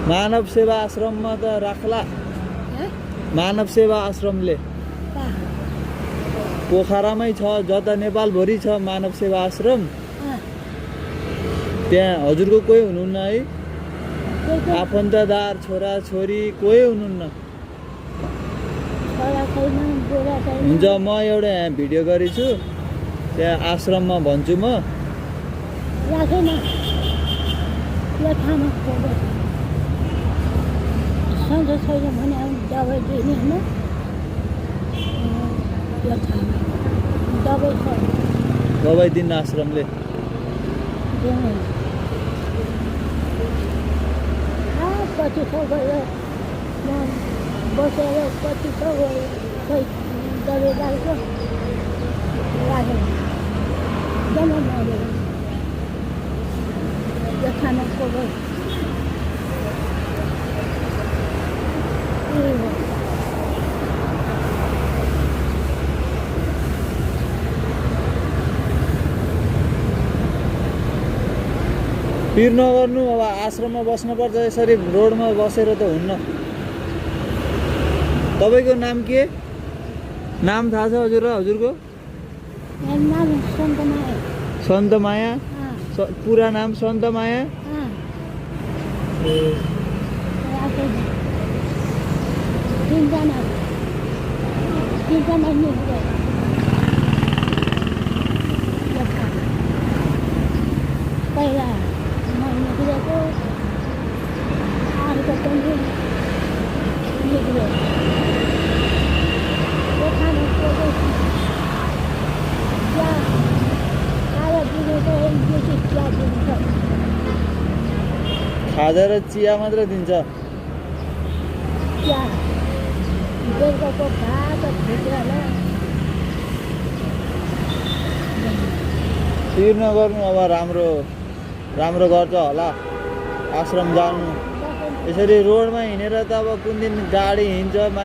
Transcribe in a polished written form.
मानव सेवा आश्रममा त राख्ला। मानव सेवा आश्रमले पोखरामै छ, जता नेपालभरि छ मानव सेवा आश्रम। त्यहाँ हजुरको कोही हुनुहुन्न है? आफन्तदार छोरा छोरी कोही हुनुहुन्न? हुन्छ, म एउटा यहाँ भिडियो गरेछु, त्यहाँ आश्रममा भन्छु म। दबाई दिन्न आश्रमले? कति छ गयो बसेर कति छ गयो खै दबाई लाग्यो लागेन जम्मा मरेर यो खाना गयो। पिर नगर्नु, अब आश्रममा बस्नुपर्छ, यसरी रोडमा बसेर त हुन्न। तपाईँको नाम के? नाम थाहा छ हजुरको? नाम सन्तमाया। सन्तमाया? पुरा नाम सन्तमाया? तिनजना पहिला मैले दिएको अर्को पनि निक्ल्यो। त्यो खाना खाजा दिनेको बेसी चिया दिन्छ। खाजा र चिया मात्र दिन्छ? चिया बेलुकाको भात भुटेर पिर नगर्नु, अब राम्रो गर्छ होला आश्रम जानु। यसरी रोडमा हिँडेर त अब कुन दिन गाडी हिँड्छ।